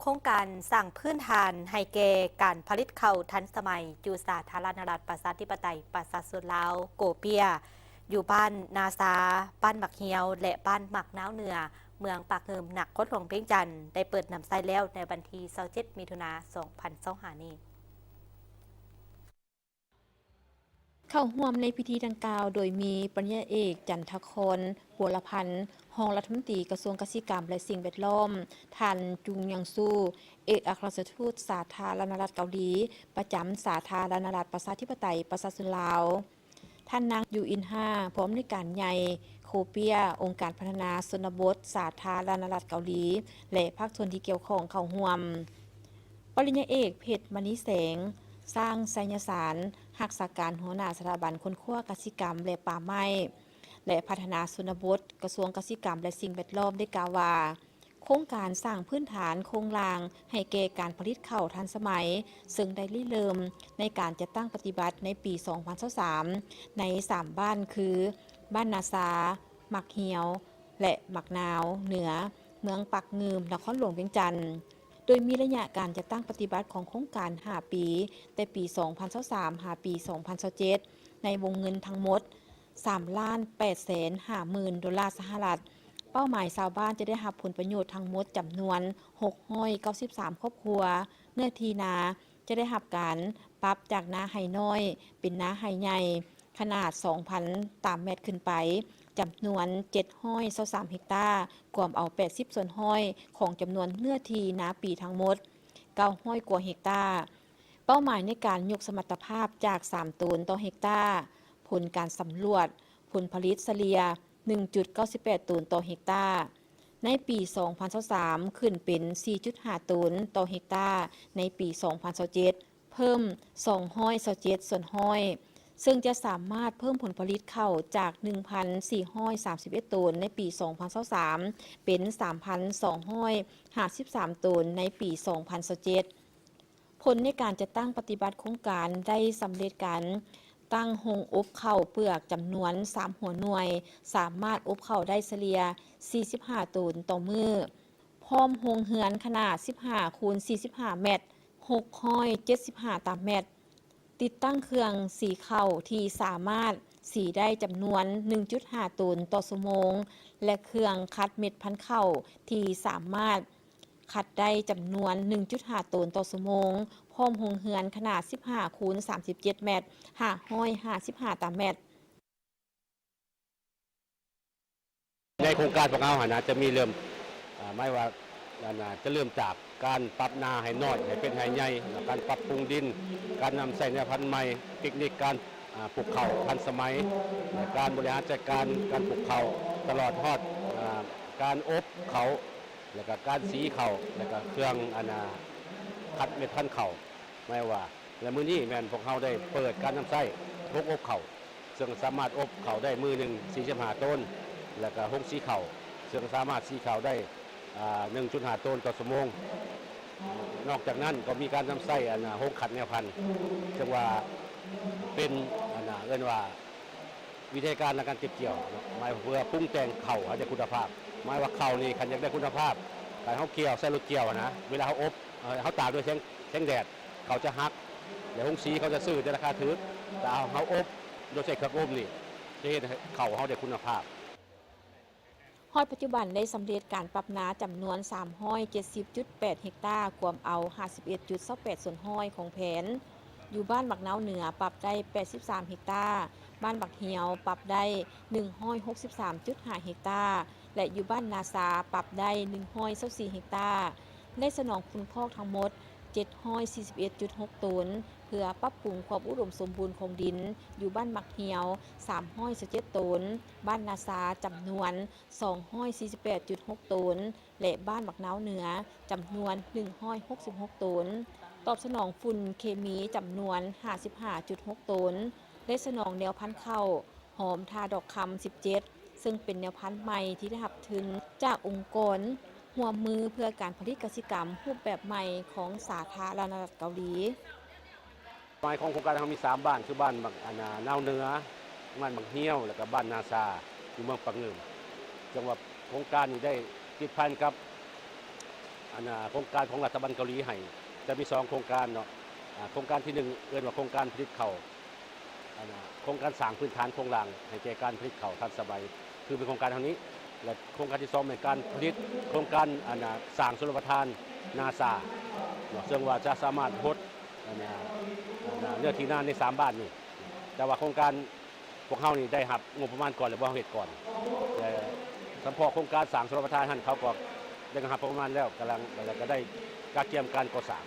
ໂຄງການສ້າງພື້ນຖານໃຫ້ແກ່ການຜະລິດເຂົ້າທັນສະໄໝ ຢູ່ສາທາລະນະລັດປະຊາທິປະໄຕປະຊາຊົນລາວ ໂກເປຍ ຢູ່ບ້ານນາຊາ, ບ້ານໝາກຮຽວ ແລະ ບ້ານໝາກນາວເໜືອ, ເມືອງປາກງື່ມ, ນະຄອນຫຼວງວຽງຈັນ ໄດ້ເປີດນຳໃຊ້ແລ້ວໃນວັນທີຊາວເຈັດ ມິຖຸນາ ສອງພັນຊາວຫ້ານີ້. ເຂົ້າຮ່ວມໃນພິທີດັ່ງກ່າວໂດຍມີປະລິນຍາເອກ ຈັນທະຄອນ ບົວລະພັນ ຮອງລັດຖະມົນຕີກະຊວງກະສິກຳ ແລະ ສິ່ງແວດລ້ອມ, ທ່ານ ຈຸງຍັງຊູ ເອກອັກຄະລັດຖະທູດສາທາລະນະລັດເກົາຫຼີ ປະຈຳສາທາລະນະລັດປະຊາທິປະໄຕປະຊາຊົນລາວ, ທ່ານນາງ ຢູອິນຮາ ຜູ້ອຳນວຍການໃຫຍ່ໂຄເປຍ ອົງການພັດທະນາຊົນນະບົດສາທາລະນະລັດເກົາຫຼີ ແລະ ພາກສ່ວນທີ່ກ່ຽວຂ້ອງເຂົ້າຮ່ວມ. ປະລິນຍາເອກ ເພັດມະນີແສງ ຊ່າງໄຊຍະສານ ຮັກສາການຫົວໜ້າສະຖາບັນຄົ້ນຄວ້າກະສິກຳ ແລະ ປ່າໄມ້ ແລະ ພັດທະນາຊົນນະບົດ ກະຊວງກະສິກຳ ແລະ ສິ່ງແວດລ້ອມ ໄດ້ກ່າວວ່າ ໂຄງການສ້າງພື້ນຖານໂຄງລ່າງໃຫ້ແກ່ການຜະລິດເຂົ້າທັນສະໄໝ ເຊິ່ງໄດ້ລິເລີ່ມໃນການຈັດຕັ້ງປະຕິບັດໃນປີສອງພັນຊາວສາມ ໃນສາມບ້ານຄື ບ້ານນາຊາ, ໝາກຮຽວ ແລະ ໝາກນາວເໜືອ, ເມືອງປາກງື່ມ, ນະຄອນຫຼວງວຽງຈັນ. ໂດຍມີໄລຍະການຈັດຕັ້ງປະຕິບັດຂອງໂຄງການຫ້າປີ, ແຕ່ປີສອງພັນຊາວສາມ ຫາປີສອງພັນຊາວເຈັດ ໃນວົງເງິນທັງໝົດສາມລ້ານແປດແສນຫ້າໝື່ນໂດລາສະຫະລັດ. ເປົ້າໝາຍຊາວບ້ານຈະໄດ້ຮັບຜົນປະໂຫຍດທັງໝົດຈຳນວນຫົກຮ້ອຍເກົ້າສິບສາມຄອບຄົວ, ເນື້ອທີ່ນາຈະໄດ້ຮັບການປັບຈາກນາໄຮ່ນ້ອຍເປັນນາໄຮ່ໃຫຍ່ ຂະໜາດສອງພັນຕາແມັດຂຶ້ນໄປ ຈຳນວນເຈັດຮ້ອຍຊາວສາມເຮັກຕາ, ກວມເອົາແປດສິບສ່ວນຮ້ອຍຂອງຈຳນວນເນື້ອທີ່ນາປີທັງໝົດເກົ້າຮ້ອຍກວ່າເຮັກຕາ. ເປົ້າໝາຍໃນການຍົກສະມັດຕະພາບຈາກສາມໂຕນຕໍ່ເຮັກຕາ, ຜົນການສຳຫຼວດ ຜົນຜະລິດສະເລ່ຍໜຶ່ງຈຸດເກົ້າສິບແປດໂຕນຕໍ່ເຮັກຕາ, ໃນປີສອງພັນຊາວສາມ ຂຶ້ນເປັນສີ່ຈຸດຫ້າໂຕນຕໍ່ເຮັກຕາ ໃນປີສອງພັນຊາວເຈັດ ເພີ່ມສອງຮ້ອຍຊາວເຈັດສ່ວນຮ້ອຍ ເຊິ່ງຈະສາມາດເພີ່ມຜົນຜະລິດເຂົ້າຈາກໜຶ່ງພັນສີ່ຮ້ອຍສາມສິບເອັດໂຕນໃນປີສອງພັນຊາວສາມ ເປັນສາມພັນສອງຮ້ອຍຫ້າສິບສາມໂຕນໃນປີສອງພັນຊາວເຈັດ. ຜົນໃນການຈັດຕັ້ງປະຕິບັດໂຄງການໄດ້ສຳເລັດການຕັ້ງໂຮງອົບເຂົ້າເປືອກຈຳນວນສາມຫົວໜ່ວຍ, ສາມາດອົບເຂົ້າໄດ້ສະເລ່ຍສີ່ສິບຫ້າໂຕນຕໍ່ມື້, ພ້ອມໂຮງເຮືອນຂະໜາດສິບຫ້າຄູນສີ່ສິບຫ້າແມັດ, ຫົກຮ້ອຍເຈັດສິບຫ້າຕາແມັດ, ຕິດຕັ້ງເຄື່ອງສີເຂົ້າທີ່ສາມາດສີໄດ້ຈຳນວນໜຶ່ງຈຸດຫ້າໂຕນຕໍ່ຊົ່ວໂມງ ແລະ ເຄື່ອງຂັດເມັດພັນເຂົ້າທີ່ສາມາດຂັດໄດ້ຈຳນວນໜຶ່ງຈຸດຫ້າໂຕນຕໍ່ຊົ່ວໂມງ, ພ້ອມໂຮງເຮືອນຂະໜາດສິບຫ້າຄູນສາມສິບເຈັດແມັດ, ຫ້າຮ້ອຍຫ້າສິບຫ້າຕາແມັດ. ໃນໂຄງການພວກເຮົາຫັ້ນນະ ຈະມີເລີ່ມ ອ່າ ໝາຍວ່າ ອັນນ່າ ຈະເລີ່ມຈາກການປັບນາໃຫ້ນ້ອຍ ໃຫ້ເປັນໃຫ້ໃຫຍ່, ການປັບປຸງດິນ, ການນຳໃຊ້ແນວພັນໃໝ່, ເຕັກນິກການ ອ່າ ປູກເຂົ້າທັນສະໄໝ, ແລະ ການບໍລິຫານຈັດການການປູກເຂົ້າ ຕະຫຼອດຮອດ ອ່າ ການອົບເຂົ້າ ແລະ ກະການສີເຂົ້າ ແລະ ກະເຄື່ອງ ອັນນ່າ ຄັດເມັດພັນເຂົ້າ. ໝາຍວ່າ ແລະ ມື້ນີ້ແມ່ນພວກເຮົາໄດ້ເປີດການນຳໃຊ້ໂຮງອົບເຂົ້າ ເຊິ່ງສາມາດອົບເຂົ້າໄດ້ມື້ໜຶ່ງສີ່ສິບຫ້າໂຕນ ແລະ ກະໂຮງສີເຂົ້າ ເຊິ່ງສາມາດສີເຂົ້າໄດ້ ອ່າ ໜຶ່ງຈຸດຫ້າໂຕນຕໍ່ຊົ່ວໂມງ. ນອກຈາກນັ້ນກໍມີການນຳໃຊ້ ອັນນ່າ ໂຮງຂັດແນວພັນ ເຊິ່ງວ່າເປັນ ອັນນ່າ ເອີ້ນວ່າ ວິທະຍາການໃນການເກັບກ່ຽວເນາະ ໝາຍເພື່ອປຸງແຕ່ງເຂົ້າໃຫ້ໄດ້ຄຸນນະພາບ. ໝາຍວ່າເຂົ້ານີ້ຄັນຢາກໄດ້ຄຸນນະພາບ ການເຮົາກ່ຽວໃສ່ລົດກ່ຽວຫັ້ນນະ ເວລາເຮົາອົບ ເຮົາຕາກດ້ວຍແສງ ແສງແດດ ເຂົ້າຈະຫັກ ແລະ ໂຮງສີເຂົາຈະຊື້ໃນລາຄາຖືກ, ແຕ່ເຮົາອົບໂດຍໃຊ້ເຄື່ອງອົບນີ້ ຈະເຮັດໃຫ້ເຂົ້າເຮົາໄດ້ຄຸນນະພາບ. ຮອດປັດຈຸບັນໄດ້ສຳເລັດການປັບນາຈຳນວນສາມຮ້ອຍເຈັດສິບຈຸດແປດເຮັກຕາ, ກວມເອົາຫ້າສິບເອັດຈຸດຊາວແປດສ່ວນຮ້ອຍຂອງແຜນ. ຢູ່ບ້ານໝາກນາວເໜືອປັບໄດ້ແປດສິບສາມເຮັກຕາ, ບ້ານໝາກຮຽວປັບໄດ້ໜຶ່ງຮ້ອຍຫົກສິບສາມຈຸດຫ້າເຮັກຕາ ແລະ ຢູ່ບ້ານນາຊາປັບໄດ້ໜຶ່ງຮ້ອຍຊາວສີ່ເຮັກຕາ. ໄດ້ສະໜອງຝຸ່ນຄອກທັງໝົດເຈັດຮ້ອຍສີ່ສິບເອັດຈຸດຫົກໂຕນ ເພື່ອປັບປຸງຄວາມອຸດົມສົມບູນຂອງດິນ ຢູ່ບ້ານໝາກຮຽວສາມຮ້ອຍຊາວເຈັດໂຕນ, ບ້ານນາຊາຈຳນວນສອງຮ້ອຍສີ່ສິບແປດຈຸດຫົກໂຕນ ແລະ ບ້ານໝາກນາວເໜືອຈຳນວນໜຶ່ງຮ້ອຍຫົກສິບຫົກໂຕນ, ຕອບສະໜອງຝຸ່ນເຄມີຈຳນວນຫ້າສິບຫ້າຈຸດຫົກໂຕນ, ໄດ້ສະໜອງແນວພັນເຂົ້າຫອມທ່າດອກຄຳສິບເຈັດ ເຊິ່ງເປັນແນວພັນໃໝ່ທີ່ໄດ້ຮັບທຶນຈາກອົງກອນຮ່ວມມືເພື່ອການຜະລິດກະສິກຳຮູບແບບໃໝ່ຂອງສາທາລະນະລັດເກົາຫຼີ. ເປົ້າໝາຍຂອງໂຄງການເຮົາມີສາມບ້ານ ຄືບ້ານບັກ ອັນນ່າ ນາວເໜືອ, ບ້ານບັກຮຽວ ແລ້ວກໍບ້ານນາຊາ ຢູ່ເມືອງປາງງື່ມ. ເຊິ່ງວ່າໂຄງການນີ້ໄດ້ຕິດພັນກັບ ອັນ ອ່າ ໂຄງການຂອງລັດຖະບານເກົາຫຼີໃຫ້ ຈະມີສອງໂຄງການເນາະ. ອ່າ ໂຄງການທີໜຶ່ງ ເອີ້ນວ່າໂຄງການຜະລິດເຂົ້າ ອັນ ອ່າ ໂຄງການສ້າງພື້ນຖານໂຄງລ່າງໃຫ້ແກ່ການຜະລິດເຂົ້າທັນສະໄໝ ຄືເປັນໂຄງການເຮົານີ້ ແລະ ໂຄງການທີສອງແມ່ນການຜະລິດ ໂຄງການ ອັນ ອ່າ ສ້າງຊົນລະປະທານນາຊາເນາະ ເຊິ່ງວ່າຈະສາມາດຫົດ ອັນ ອ່າ ອັນ ອ່າ ເນື້ອທີ່ນາໃນສາມບ້ານນີ້ ແຕ່ວ່າໂຄງການ ພວກເຮົານີ້ໄດ້ຮັບງົບປະມານກ່ອນ ແລ້ວບໍ່ເຮັດກ່ອນ ແຕ່ສຳເພາະໂຄງການສ້າງຊົນລະປະທານຫັ້ນ ເຂົາກໍໄດ້ຮັບປະມານແລ້ວ ກຳລັງ ແລ້ວກໍໄດ້ກະກຽມການກໍ່ສ້າງ.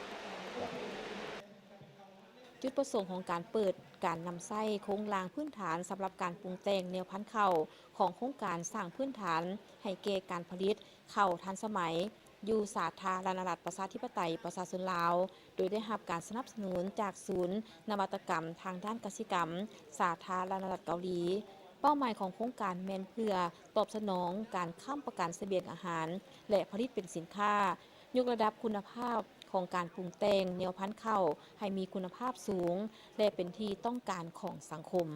ຈຸດປະສົງຂອງການເປີດການນຳໃຊ້ໂຄງລ່າງພື້ນຖານສຳລັບການປຸງແຕ່ງແນວພັນເຂົ້າຂອງໂຄງການສ້າງພື້ນຖານໃຫ້ແກ່ການຜະລິດເຂົ້າທັນສະໄໝ ຢູ່ສາທາລະນະລັດ ປະຊາທິປະໄຕ ປະຊາຊົນລາວ ໂດຍໄດ້ຮັບການສະໜັບສະໜູນຈາກສູນນະວັດຕະກຳທາງດ້ານກະສິກຳ ສາທາລະນະລັດເກົາຫຼີ. ເປົ້າໝາຍຂອງໂຄງການແມ່ນເພື່ອຕອບສະໜອງການຄ້ຳປະກັນສະບຽງອາຫານ ແລະ ຜະລິດເປັນສິນຄ້າ, ຍົກລະດັບຄຸນນະພາບຂອງການປຸງແຕ່ງແນວພັນເຂົ້າໃຫ້ມີຄຸນນະພາບສູງ ແລະ ເປັນທີ່ຕ້ອງການຂອງສັງຄົມ.